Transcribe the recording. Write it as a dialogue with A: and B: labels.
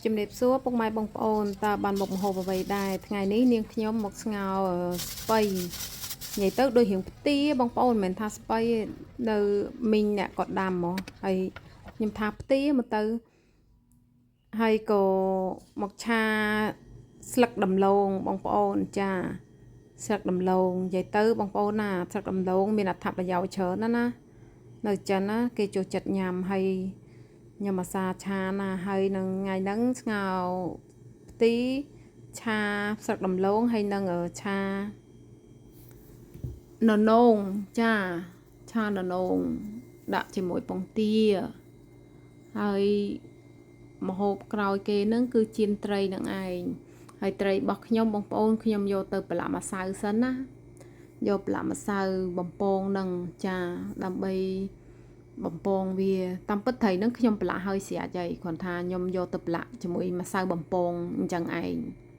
A: ជំរាបសួរពុកម៉ែបងប្អូនតើបានមុខម្ហូបអ្វីដែរថ្ងៃនេះនាងខ្ញុំមកស្ងោរស្ពៃនិយាយទៅដូចរៀងផ្ទាបងប្អូនមិនមែនថាស្ពៃទេនៅមីងអ្នកគាត់ដាំហ្មងហើយខ្ញុំថាផ្ទាមកទៅហើយក៏មកឆាស្លឹកដំឡូងបងប្អូនចាស្លឹកដំឡូងនិយាយទៅបងប្អូនណាស្លឹកដំឡូងមានអត្ថប្រយោជន៍ច្រើនណាស់ណានៅចិនណាគេចូលចិត្តញ៉ាំហើយ ខ្ញុំអាសាឆាណាហើយនឹងថ្ងៃហ្នឹងស្ងោរផ្ទីឆាស្លឹកដំឡូងហើយនឹងឆាននងចាឆាននងដាក់ជាមួយពងទាហើយម្ហូបក្រោយគេហ្នឹងគឺចៀនត្រីនឹងឯងហើយត្រីរបស់ខ្ញុំបងប្អូនខ្ញុំយកទៅប្រឡាក់ម្សៅសិនណាយកប្រឡាក់ម្សៅបំពងនឹងចាដើម្បី បំពងវាតាមពិតត្រីហ្នឹងខ្ញុំប្រឡាក់ហើយស្រាប់ហើយគ្រាន់ថាខ្ញុំយកទៅប្រឡាក់ជាមួយម្សៅបំពងអញ្ចឹងឯង។